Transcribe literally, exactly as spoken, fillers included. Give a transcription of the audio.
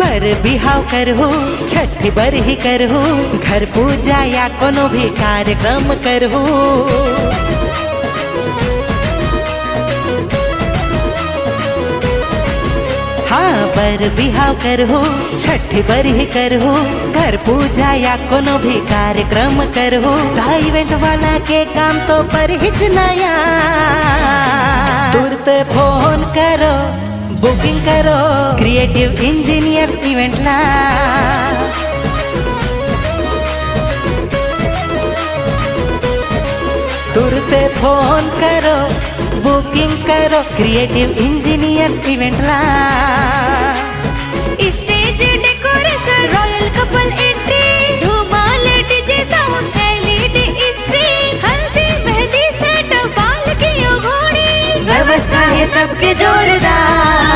बर बिहाव करहू, छठी बरही करहू, घर पूजा या कोनो भी कार्यक्रम करहू। हाँ, बर बिहाव करहू, छठी बरही करहू, घर पूजा या कोनो भी कार्यक्रम करहू, त इवेंट वाला के काम तो परहिच नया। तुरते फोन करो, बुकिंग करो, क्रिएटिव इंजीनियर्स इवेंट ला। तुरते फोन करो, बुकिंग करो, क्रिएटिव इंजीनियर्स इवेंट ला। Stage decoration, royal couple entry, धमाल DJ sound, LED screen, haldi mehndi set, बाल की ओ घोड़ी। व्यवस्था है सबके जोरदार।